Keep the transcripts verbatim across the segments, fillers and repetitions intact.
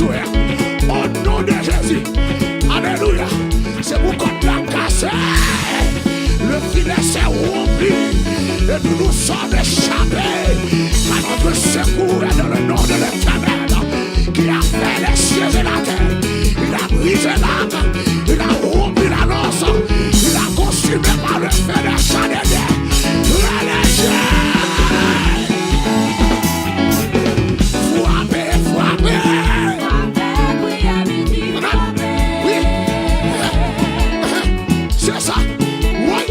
Au nom de Jésus. Alléluia. C'est pour qu'on la cassé. Le filet s'est rompu. Et nous nous sommes échappés. Car notre secours est dans le nom de l'Éternel, qui a fait les cieux et la terre. Il a brisé l'arc. Il a rompu la lance. Il a consumé par le feu les chats de guerre. Relâchez. Frape, frape. Frape, priye, midi, frape. Wi. Se sa. Wi.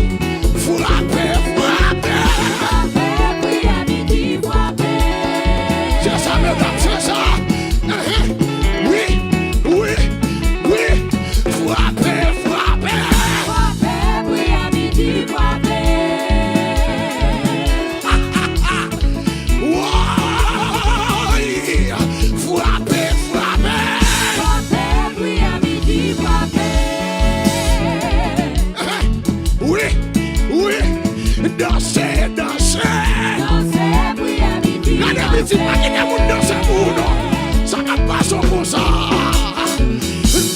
Frape, frape. Frape, priye, midi, frape. Se sa, medam, se sa. Wi, wi, wi. Frape, frape. Frape, priye, midi, frape. Woy! Frape, frape! Frape, priye, midi, frape! Wi, wi! Danse, danse! Danse, priye, midi, frape! Gade pitit, pa kite moun danse pou ou non! Sa k ap pase w konsa?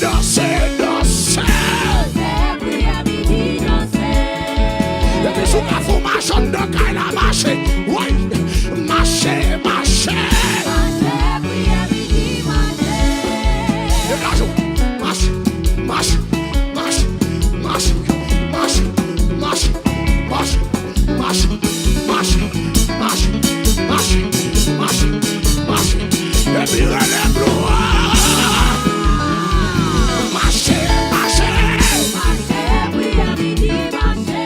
Danse, danse! Danse, priye, midi, danse! Epi si w ka fè w mache anndan kay la, mache. Woy! Mache, mache! Mache, priye, midi, mache! Degaje w! Mache, mache, mache! Epi rele glwa! Mache, mache! Mache, priye, midi, mache!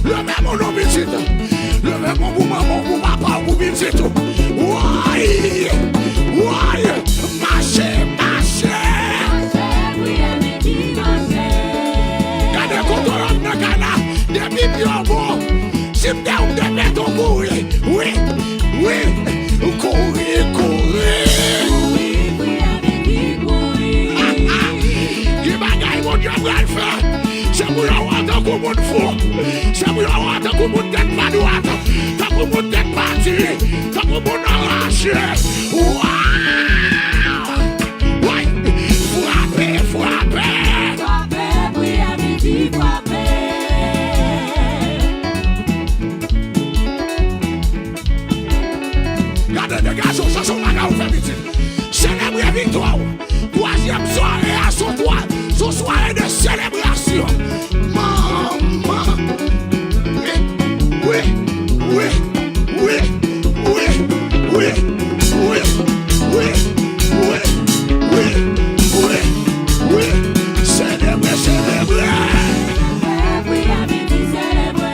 Leve men w non pitit. Leve men w pou manman w, pou papa w, pou pitit ou. Woy! Woy! Mache, mache! Mache, priye, midi, mache! Gade kote w ap nan kay la. Depi pye w bon, si m te ou, m te pete w kouri. Wi, wi, kouri, kouri. Kouri, priye, midi, kouri. Ki bagay Bondye pral fè? Se pou yo wè w tankou moun fou. Se pou yo wè w tankou moun tèt pa dwat. Tankou moun tèt pa di. Tankou moun anraje. Waw! Woy! Frape, frape! Frape, priye, midi, frape! Gade, degaje w, chache yon bagay ou fè pitit. Selebre viktwa w. Twazyèm sware a, se yon twa-, se yon sware de selebrasyon. Manman. Wi, wi, wi. Selebre, selebre. Selebre, priye, midi, selebre.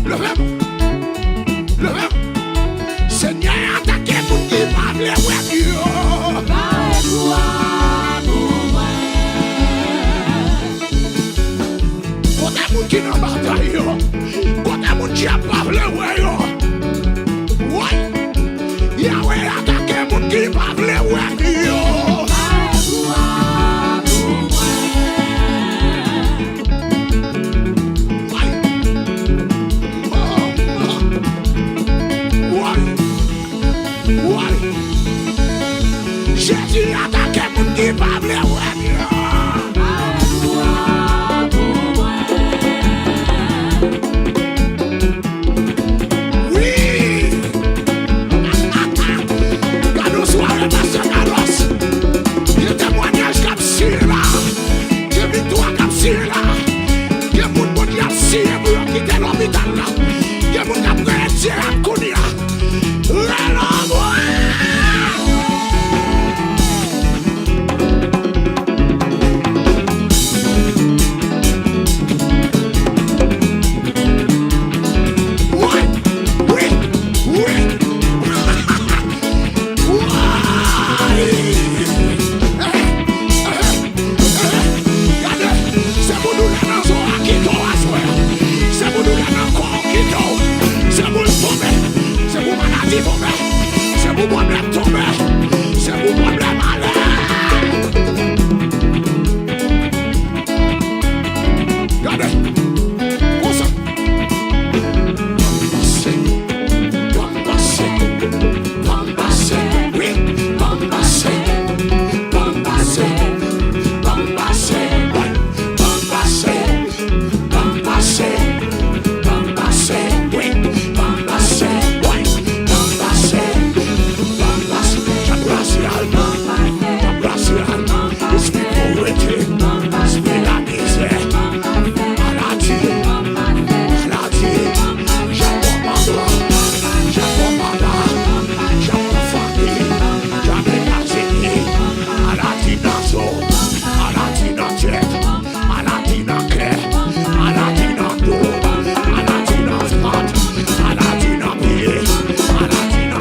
Leve m. Leve m. Senyè, atake moun ki pa vle wè m yo. Bare kou a pou mwen. Kote moun ki nan batay yo? Kote moun dyab pa vle wè yo? Woy! Yawe atake moun ki pa vle wè m yo. Bare kou a pou mwen. Woy! Woy! Woy! Jezi atake moun ki pa vle wè m yo. Wi! Gade yon sware, pastè Carlos. Gen temwayaj k ap siye la. Gen viktwa k ap siye la. Gen moun Bondye ap siye pou yo kite lopital la. Gen moun k ap rele Dye a kounye a. Rele mwen!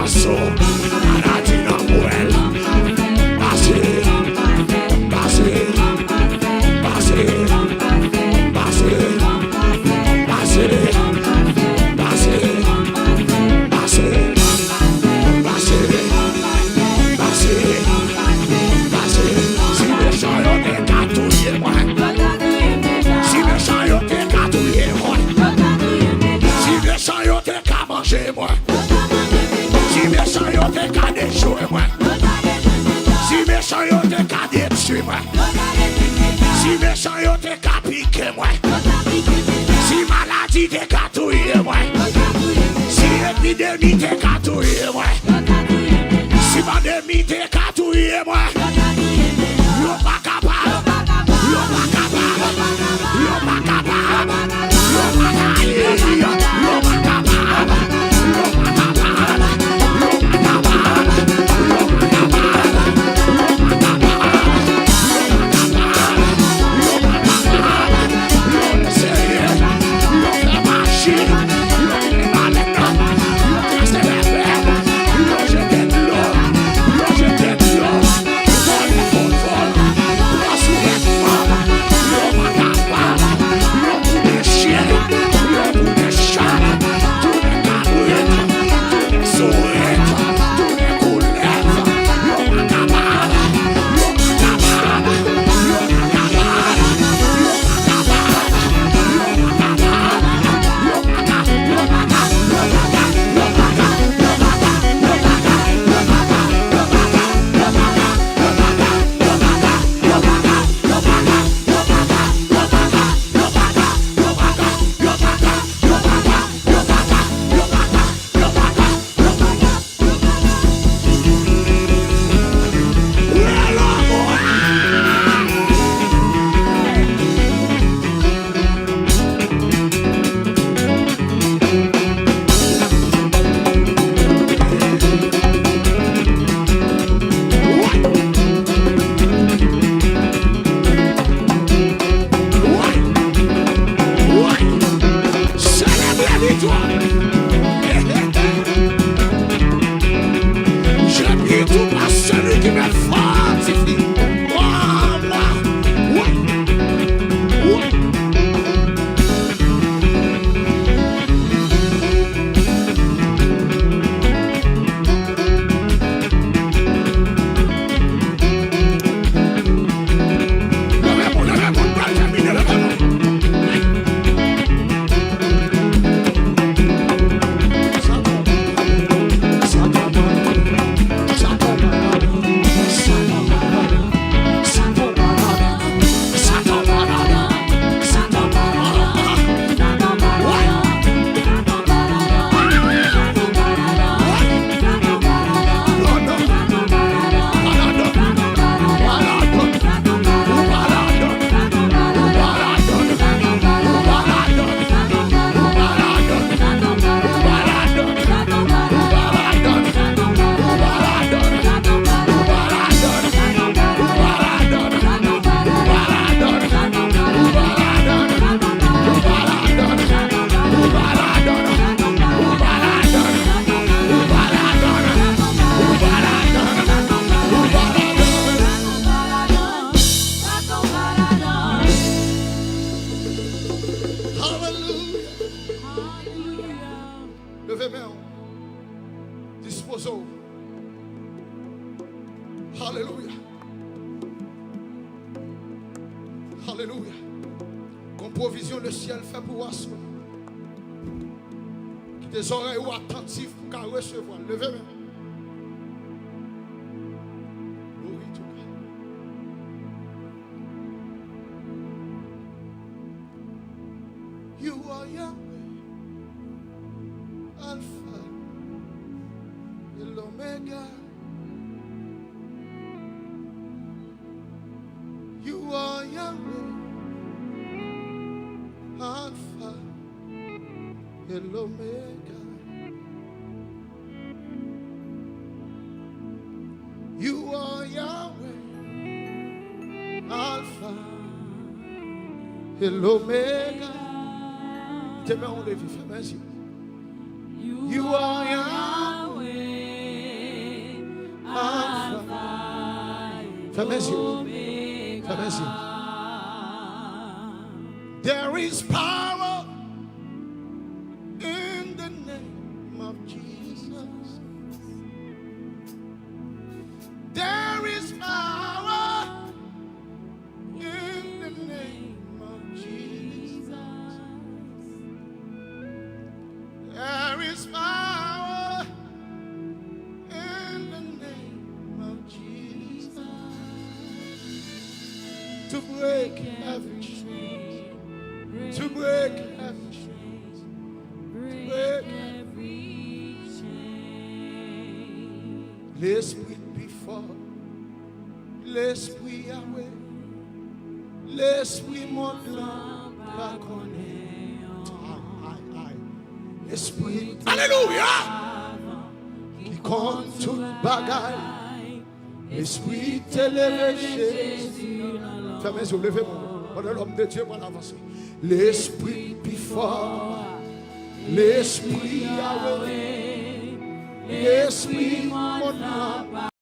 So, maladi nan pwèl. Pase, pase, pase, pase, pase, pase, pase, pase, pase, pase. Si mechan yo te ka touye mwen, si mechan yo te ka touye mwen, si mechan yo te ka manje mwen, si mechan yo te ka dechwe mwen, si mechan yo te ka detwi mwen, si mechan yo te ka pike mwen, si maladi te ka touye mwen, si epidemi te ka touye mwen, si pandemi te ka touye mwen, yo pa kapab, yo pa kapab, yo pa kapab, yo pa kapab, yo pa kapab, yo pa kapab, yo pa kapab. Selebre viktwa! Je prie tout par celui qui me fortifie. Oh, moi. Oui. Oui. Alelouya. Leve men w. Dispoze w. Alelouya. Alelouya. Gon pwovizyon lesyèl fè pou w aswè. Kite zòrèy ou atantif pou w ka resevwa l. Leve men w. Glory to God. You are Yahweh, Alpha et l'Omega. You are Yahweh, Alpha et l'Omega. You are Yahweh, Alpha et l'Omega. Kite men w leve, fèmen zye w. You are Yahweh. Fèmen zye w. Fèmen zye w. There is power in the name of Jesus. There is power in the name of Jesus. There is power in the name of Jesus to break every chain, to break every chain, to break every chain. Lespri pi fò, lespri Yahweh, lespri mond lan pa konnen. Ay, ay, ay. Lespri, alelouya! Ki konn tout bagay. Lespri te leve Jezi. Fèmen zye w, leve men w. Pandan lòm de Dye pral avanse. Lespri pi fò. Lespri Yahweh. Lespri mond lan.